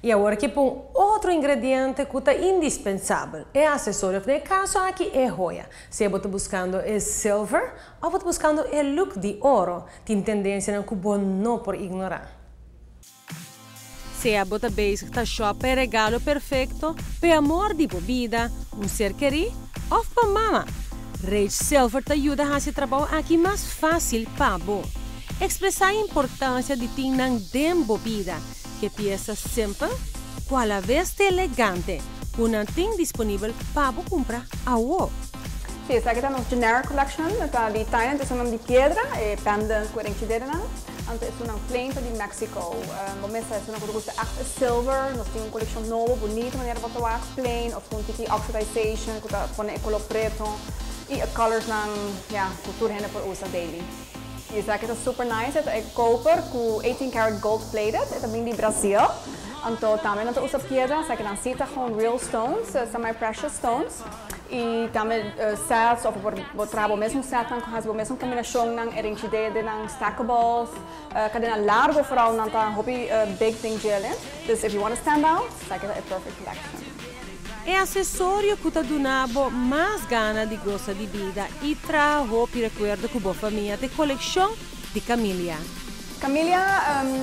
Y awor aki un otro ingrediente cu ta indispensabel. E accesorio, den e caso aki e joya. Si bo ta buscando e silver of bo ta buscando e look di oro, tin tendencia cu bo no por ignora. Sea bo ta bezig ta shop e regalo perfecto, pa amor di bida, un ser keri of pa mama. Rage Silver ta yuda haci e trabou aki mas facil pa bo. Expresa e importancia di tin nan den bida, cu pieza simpel, cu alabes ta elegante, cu nan tin disponibel pa bo cumpra awo. Si, esaki ta nos generic collection, ta di Thailand, e un di piedra, e pendant cu nan. Anto e un plain di Mexico. Bo mester e un cu gusta echt silver, nos tin un coleccion nobo, bunita, manera bo ta plain of cu tiki oxidization, cu ta pone e color preto. Y e colors nan, ja, cu tur hende por usa daily. Y esaki ta super nice, e koper cu 18 karat gold plated, e tambe di Brasil. Anto tambe nan ta usa piedra, esaki nan ta gewoon real stones, semi precious stones. Y tambe sets, of por traha mesun set nan, cu mesun combinacion nan, e nan stackables, cadena largo vooral nan ta hopi big thing gel. Dus if you want to stand out, esaki ta a perfect collection. E accesorio cu ta duna bo mas gana di gosa di bida y traha hopi recuerdo cu bo famia ta e coleccion di Camellia. Camellia,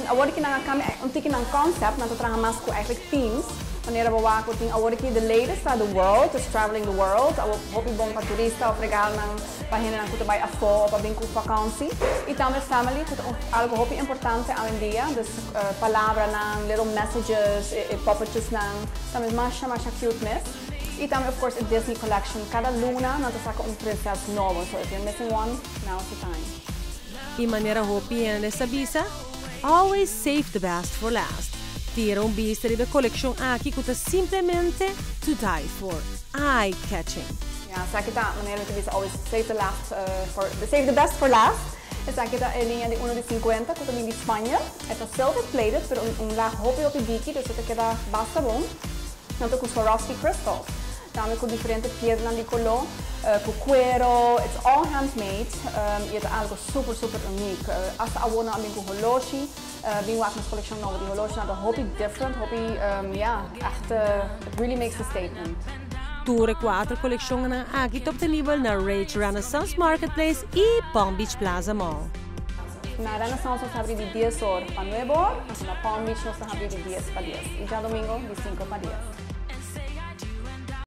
awor cu nan un tiki nan concept, nan ta traha mas cu eigenlijk themes. Manera bo wak tin awor aki the latest ta the world, is traveling the world. Awor hopi bon pa turista of regalo nan pa hende nan cu ta bay afo pa bin cu vakantie. Y tambe family, cu algo hopi importante awendia, dus palabra nan, little messages, e poppetjes nan, tambe masha masha cute mes. Y tambe, of course, a Disney collection. Cada luna nan ta saca un prinses nobo. So if you're missing one, now's the time. Y manera hopi hende sa bisa, always save the best for last. Tira un bista di e coleccion aki cu ta simplemente to die for. Eye-catching. Ja, esaki ta manera cu bisa always save the best for last. Esaki ta e linea di 1 di 50, cu tambe di Spaña. E ta silver plated, pero un laag hopi hopi diki, dus e ta keda basta bon. Nan ta cu Swarovski crystals. Tambe cu diferente piedra di color, cu cuero, it's all handmade. Y ta algo super super unico. Hasta awor nan cu horloge, bin wak nos coleccion nobo di horloge, nan hopi different, hopi, ja, echt, it really makes a statement. Tur cuater coleccion nan aki ta obtenibel na Rage Renaissance Marketplace y Palm Beach Plaza Mall. Na Renaissance nos ta habri di 10 or pa 9 or, na Palm Beach nos ta habri di 10 pa 10. Y diadomingo di 5 pa 10.